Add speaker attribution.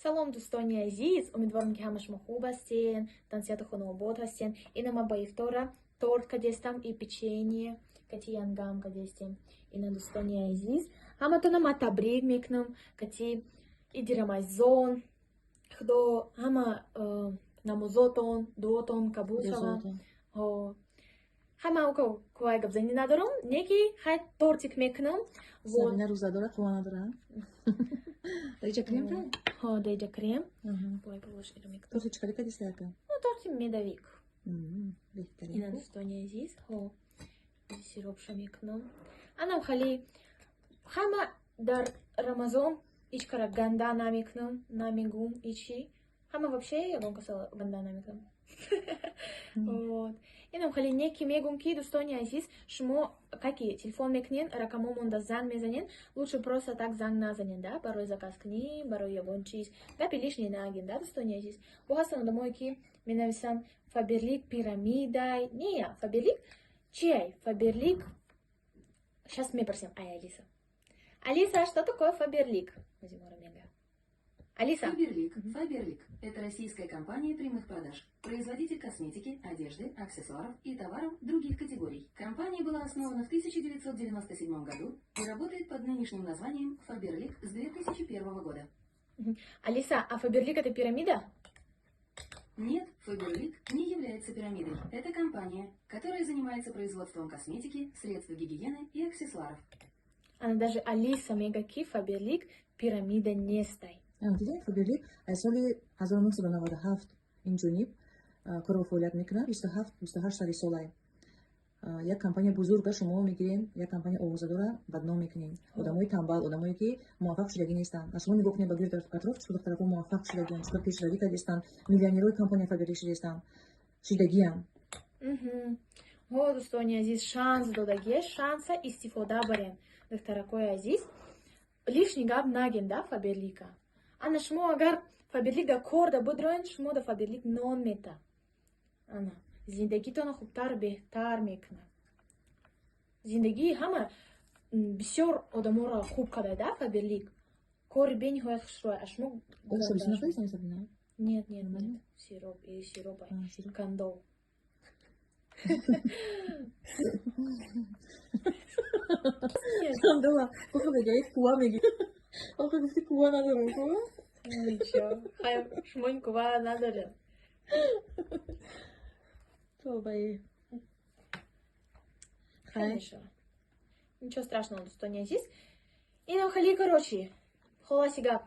Speaker 1: Салом, дӯстони азиз, умедворам, ки ҳама шумо хуб ҳастен, тансиҳату хонаобод ҳастен. Ина ма ба ифтора торт кадестам и печенье кати янгам кадестем. Ина, дӯстони азиз, ҳаматона ма табрик мекунам кати иди Рамазон. Худо ҳама намозотон, дуотон қабул шавад. Ҳама кувай гапзанӣ надорам, неки хай тортик мекунам.
Speaker 2: Сабина рӯза дорад, қува надорад. Даиҷа крем?
Speaker 1: Ҳо, даиҷа крем. Бой болош иро мекунам.
Speaker 2: Торти чӣ кадӣ кадиста?
Speaker 1: Ну, торти медовик.
Speaker 2: Беҳтарин.
Speaker 1: Ина, дӯстони азиз, ҳо, сиропша мекунам. Анам хали ҳама дар Рамазон ҳеҷ кара ганда намекунам, намегум ҳичи. Ҳама вообще ягон каса ганда намекунам. Вот. Инам хеле неки мегум, ки, дӯстони азиз, шумо каки телефон мекунен, рақамомонда занг мезанен, лучше просто так занг назанен, да, барои заказ кунӣ, барои ягон чиз. Гапи лишний наген, да, дӯстони азиз. Бо ҳастанд одамое, ки менависанд: «Фаберлик пирамидай». Не, Фаберлик чиай? Фаберлик. Сейчас мепурсем, ай, Алиса. Алиса, что такое Фаберлик? Алиса.
Speaker 3: Фаберлик. Фаберлик – это российская компания прямых продаж, производитель косметики, одежды, аксессуаров и товаров других категорий. Компания была основана в 1997 году и работает под нынешним названием Фаберлик с 2001 года.
Speaker 1: Алиса, а Фаберлик – это пирамида?
Speaker 3: Нет, Фаберлик не является пирамидой. Это компания, которая занимается производством косметики, средств гигиены и аксессуаров.
Speaker 1: Ана даже Алиса мега, ки Фаберлик пирамида нестай.
Speaker 2: Дидем, Фаберлик аз соли 1997 инҷониб кору фаъолият мекунад, 27, 28 сари солай. Як компания бузурга шумо мегирем, як компания овозадора бадном мекунем. Одамои тамбал, одамое, ки муваффақ шудагӣ нестанд. Аз шумо нигоҳ кунед ба гирду атроф, чӣ духтарако муваффақ шудагианд, чӣ пешравӣ кардистанд, миллионерои компания Фаберлик шудистанд, шудагиам.
Speaker 1: Ҳо, дӯстони азиз, шанс додагие, шанса истифода барем. Духтаракои азиз, лишний гап наген, да, Фаберлика. Ана шумо агар Фаберлик да кор да бидроен, шумо да Фаберлик нон мета. Ана зиндагитонро хубтар, беҳтар мекунад. Зиндагии ҳама бисёр одаморо хуб карда, да, Фаберлик. Кори бениҳоят хушрӯй. А шумо Нет, нет, нет. Сироп и сироп. Кандол.
Speaker 2: Кандола. Охо мегаи кува меги. Охо гуфти, кува надорам, кува?
Speaker 1: Ничего. Хай, шумо кува надорем.
Speaker 2: Тобаи.
Speaker 1: Хай. Ничего страшного, дӯстони азиз. Инам хали, короче, холаси гап.